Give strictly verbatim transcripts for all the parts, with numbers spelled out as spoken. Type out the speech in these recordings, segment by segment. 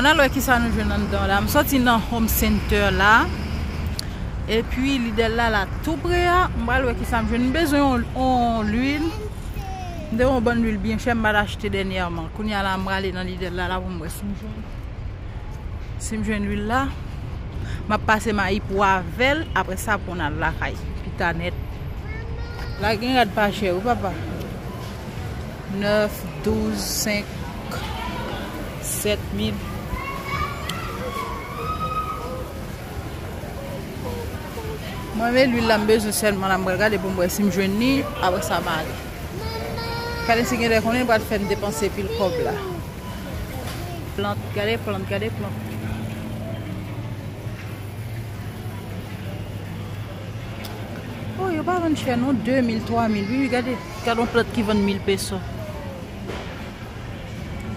Ann al wè kisa nou jwenn anndan la. M sòti nan Home Center la. Epi Lidl la, la tou pre a. M pral wè kisa m jwenn. M bezwen yon, yon lwil. M te wè yon bann lwil byen chè, m pa t achte dènyèman. Kounye a la, m prale nan Lidl la, la pou m wè si m jwenn. Si m jwenn lwil la, m ap pase mayi pou avè l. Apre sa, pou n al lakay. Pita nèt. La gen rad pa chè, wi, papa. Nèf, douz, senk, sèt mil. Mwen, men lwil la, m bezwen sèlman la, m pral gade pou m wè si m jwenn li, apre sa, m ale. Gade si gen lè konnen, pral fè m depanse pil kòb la. Plant, gade plant, gade plant. Oh, yo pa vann chè non, de mil, twa mil, wi, gade. Gade yon plant ki vann mil peso.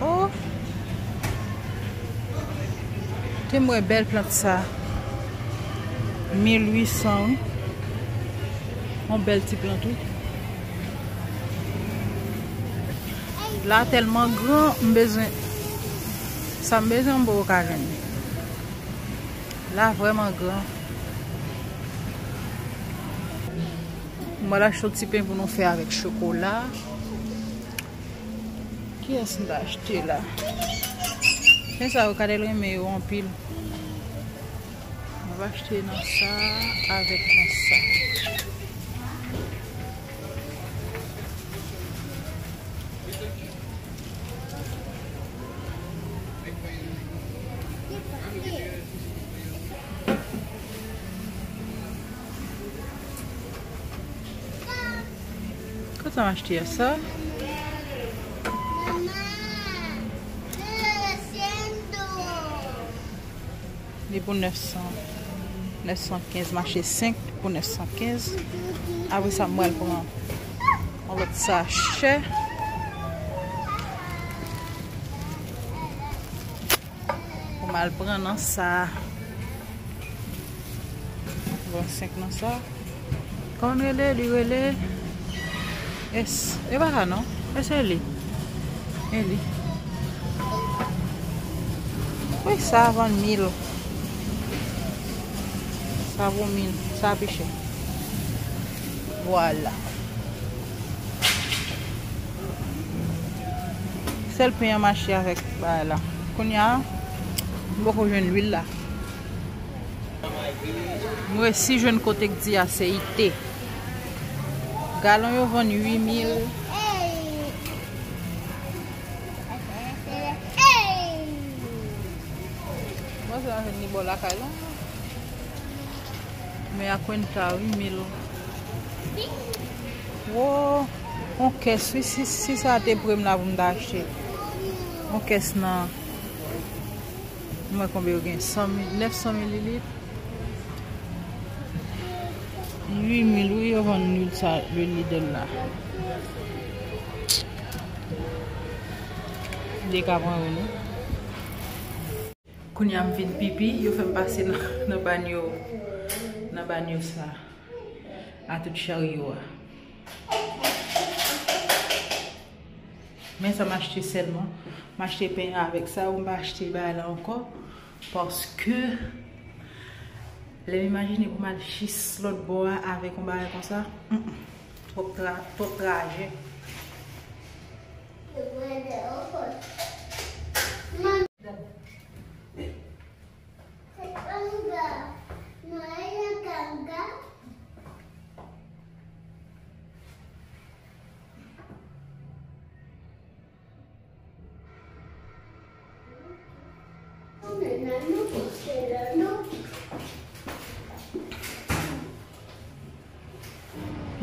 Oh. Te m wè bèl plant sa. Mil uit san, wi. Yon bèl ti plant, wi. La tèlman gran, m bezwen, sa m bezwen, m poko ka jwenn li. La vrèman gran. M pral achte yon ti pen pou nou fè avèk chokola. Kiyès m ta achte la? Pen sa yo, Kadèl renmen yo anpil. M ap achte nan sa avèk nan sa. Kote m achte a sa? Li pou nèf san, nèf san kenz, m achte senk pou nèf san kenz. Apre sa, m pral pran yon lòt sachè. Pou m al pran nan sa. Bon, senk nan sa. Kòman l rele? Li rele S. E pa sa non. E se li. E li. Wi, sa a vann mil. Sa vo mil. Sa a pi chè. Vwala. Sèl pen an mache avèk bagay la. Kounye a, m poko jwenn lwil la. M resi jwenn kote k di a se ite. Galon yo vann uit mil. Mwen se la jwenn li bò lakay la. Men a kwenta, wi, mil. Wo, yon kès, wi, si, si sa te pre m la pou m ta achte. Yon kès nan, mwen konbyen yo gen, san mil, nèf san mililitre. Uit mil, wi, yo vann lwil sa, lwil Lidl la. M te ka pran yo, non. Kounye a m fin pipi, yo fè m pase nan, nan banyo, nan banyo sa, a tout charyo a. Men sa m achte sèlman. M achte pen an avèk sa, m pa achte bagay la ankò. Paske, lè m imajine pou m al jis lòt bò a avèk yon bagay konsa, mm, mm, twòp tra-, twòp trajè.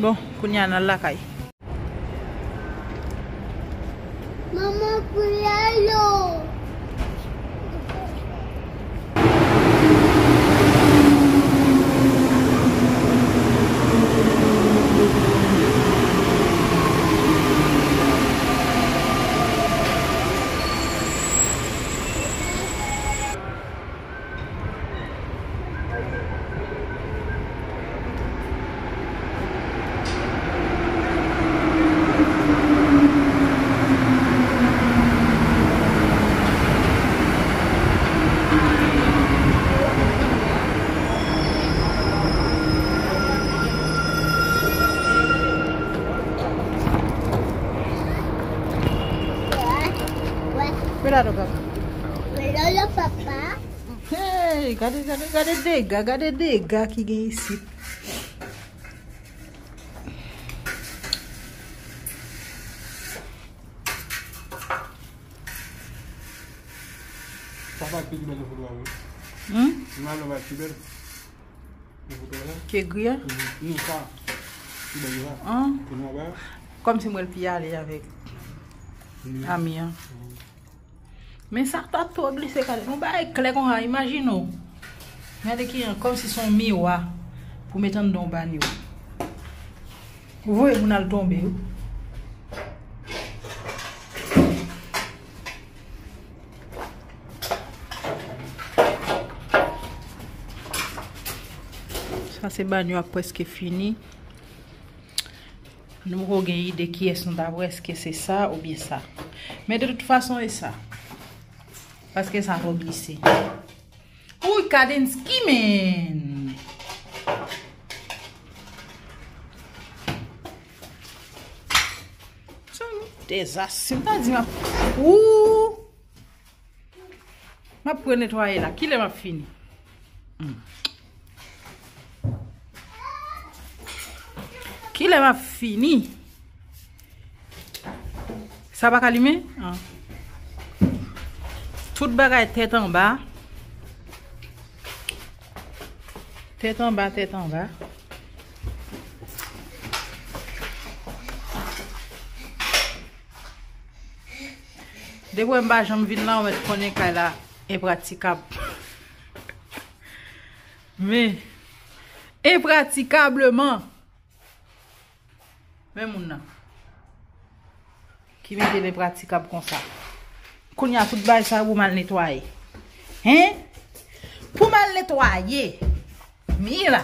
Bon, kounye a n al lakay. Manman, koulè yo. Gade, gade, gade dega, gade dega ki gen isit. Sa pa pi bèl nan foto a, wi. Hmm? Nan foto a, pi bèl. Nan foto a. Ke gri a? Mhm. Non, sa. Pi bèl la. An? Pou nou wè. Kòmsi mwen l pi ale avèk ami an. Mhm. Men sa ta twò glise, gade. Yon bagay klè konsa, imajine w. Gade ki jan, kòmsi se yon miwa pou met anndan yon banyo. Ou voye moun al tonbe, wi. Sa se banyo a k prèske fini. Nou poko gen ide kiyès nou ta pran, èske se sa oubyen sa. Men de tout fason, e sa. Paske sa twò glise. Uy, Kadensky, men! Se yon dezas. Si m ta di m ap, ou! M ap pre netwaye la. Kilè m ap fini? Hmm. Kilè m ap fini? Sa pa ka limen? Ah. Tout bagay tèt anba. Tèt anba, tèt anba. Depi w wè m pa janm vin la, ou mèt konnen kay la enpratikab. Men, enpratikableman. Men moun nan. Ki mete l enpratikab konsa. Kounye a tout bagay sa yo pou m al netwaye. Hen? Pou m al netwaye. Mira.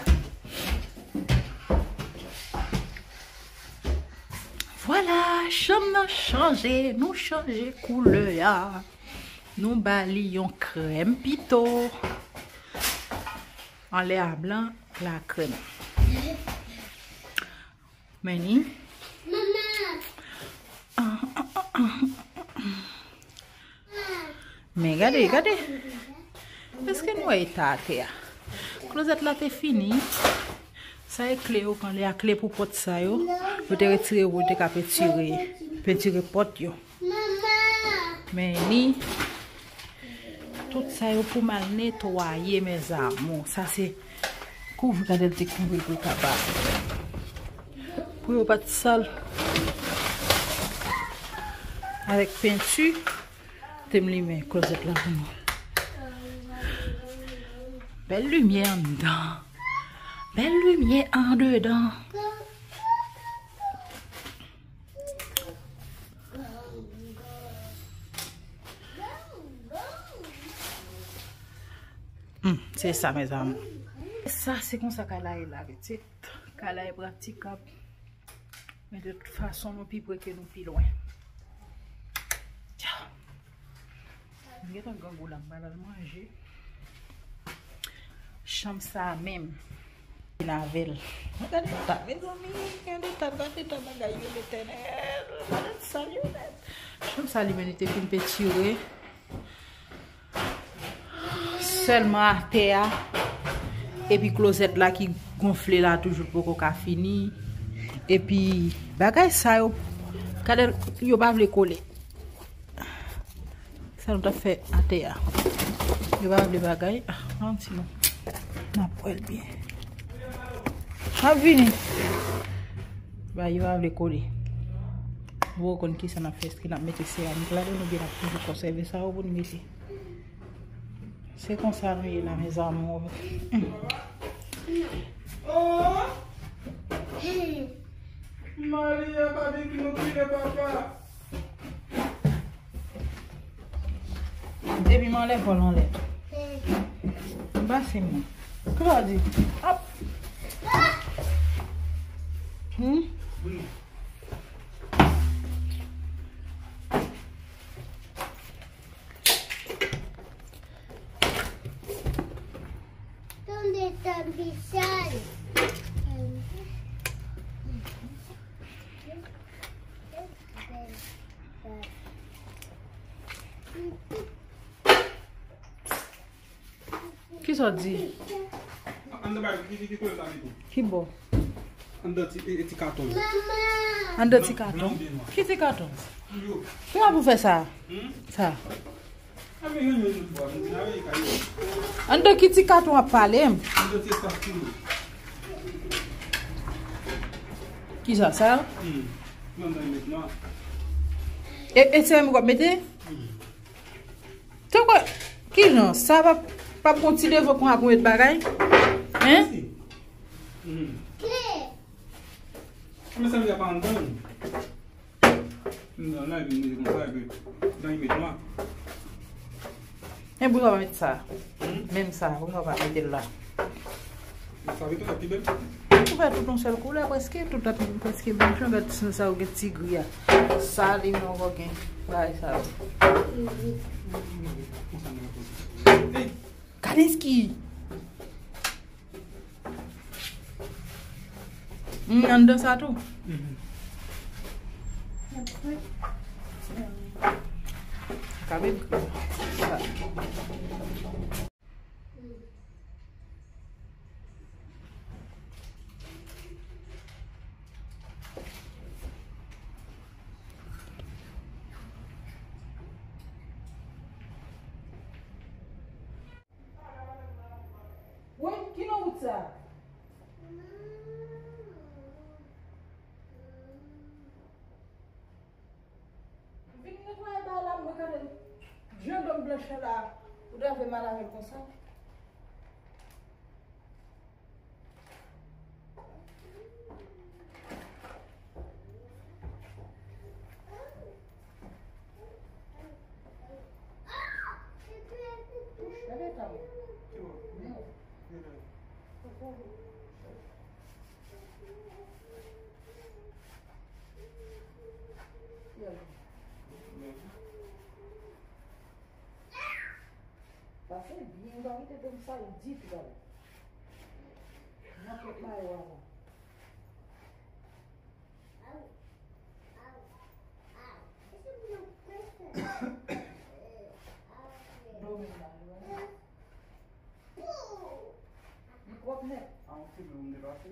Vwala, chanm nan chanje, nou chanje koulè a. Nou ba li yon krèm pito. Anlè a blan, la krèm. Men ni. Men gade, gade. Èske nou wè eta atè a? Klozèt la te fini. Sa e kle yo, pran li a kle pou pòt sa yo. Yo te retire yo pou yo te ka pentire, pentire pòt yo. Men ni. Tout sa yo pou m al netwaye, mes amours. Sa se kouvri, gade l te kouvri l pou l kapab. Pou yo pa t sal. Avèk penti, te m limen klozèt la pou nou. Bèl limyè anndan. Bèl limyè andedan. Hmm, se sa, mes amours. Sa, se konsa kay la ye la, pitit. Kay la ye pratikab. Men de tout fason, nou pi pre ke nou pi lwen. Tcha. M gentan grangou la, m pral al manje. Chanm sa a menm. Vin avè l. Gade eta, mezanmi, gade eta, gade eta bagay yo, Letènèl. Gade sa yo nèt. Chanm sa li menm, li te fin pentire. Sèlman atè a. Epi klozèt la ki gonfle la toujou poko ka fini. Epi bagay sa yo, gade yo pa vle kole. Sa nou t ap fè atè a. Yo pa vle bagay. Ah, manti non. N ap wè l byen. M ap vini. Ba, yo pa vle kole. Ou konn kisa n ap fè, èske n ap mete seramik ladan l oubyen n ap toujou konsève sa yo pou n mete? Se konsa nou ye la, mes amours. Hmm. Oh! Maria, pa vin ki nou kriye papa. Depi m anlè vòl anlè. M pase mwen. Claudy. Ap. Hmm? Tande tanbisay. Ki Sa w di? Anndan bagay, ki, ki, ki koulè sa mete? Ki bò? Anndan ti, e, e ti katon. Anndan ti katon? Ki ti katon? Yo. Ki w ap fè sa? Hmm? Sa. Anndan ki ti katon w ap pale m? Anndan ti espas pou yo. Ki sa, sa? Hmm. Anndan met nwa. E, e se menm w ap mete? Hmm. Tankou, ki jan? Sa p ap, p ap gon ti devan konsa pou met bagay? Hein? Si. Mhm. Men sa m di a pa anndan. Anndan la, epi m mete konsa, epi dan li met nwa. Men poukisa w pa met sa? Hmm? Menm sa, poukisa w pa mete l la? Sa vin pi bèl. Ou fè tout yon sèl koulè prèske, tout ap prèske menm jan, gad sa yo gen ti gri a. Sa li menm ankò gen bagay sa yo. Kalinski! Hmm, anndan sa tou. Mhm. Ka menm. Wi, ki non wout sa? Vin netwaye bagay la, mwen gade jan dòm blanch la, ou ta vle mal avè l konsa. Gade eta w. Men w. Pase byen, ou pa kite dòm sal ditou, gade. Nan kèk mayo avan. Dòmi la, wi. Li pwòp nèt. A yon ti dlo m te pase.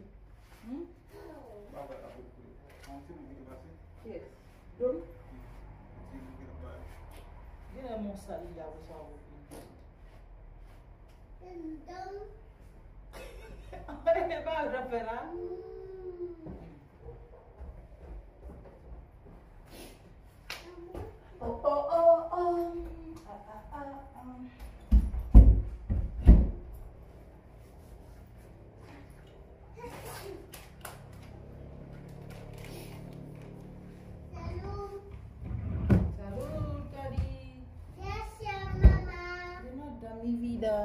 Hmm? Bagay la pou kouye. A yon ti dlo ki te pase. Yes. Dlo m? Ti dlo ki te pase. Genlè mon sal li a, ou sa ou. Anmwey, men pa jan fè la. Oh, oh, oh, oh. Ah, ah, ah, ah. Salut. Salut, Cody. Gracias, mamá. De nada, mi vida.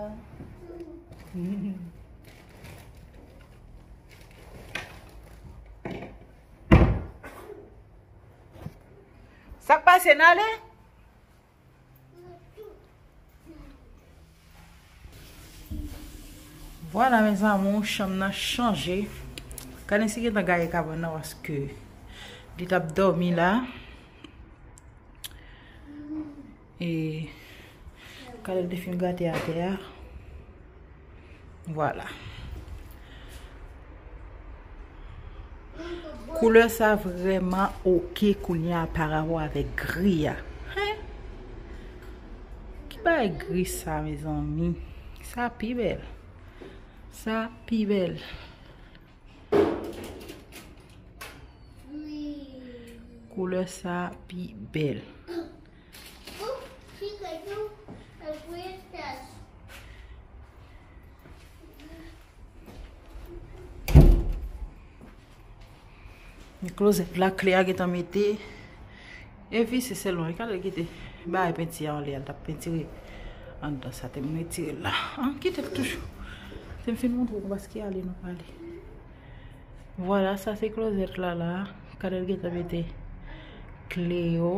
Sa k pase, n ale? Vwala, mezanmi, chanm nan chanje. Kalinski gentan gaye kabann nan paske li t ap dòmi la. E Kalèl te fin gate atè a. Vwala. Koulè sa vrèman oke kounye a parapò avèk gri a. Hen? Ki bagay gri sa, mezanmi? Sa pi bèl. Sa pi bèl. Koulè sa pi bèl. Men klozèt la, kle a gentan mete. Epi se sèlman, gade l kite bagay penti a anlè a, l t ap pentire anndan sa, te m retire l la. An, kite l toujou. Te m fin montre w konpas ki ale nou prale. Vwala, sa se klozèt la la. Gade l gentan mete kle yo.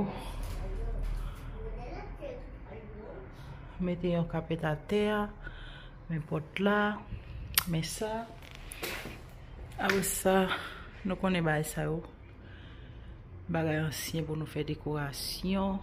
Mete yon kapèt atè a. Men pòt la. Men sa. Apre sa, nou konnen bagay sa yo. Bagay ansyen pou nou fè dekorasyon.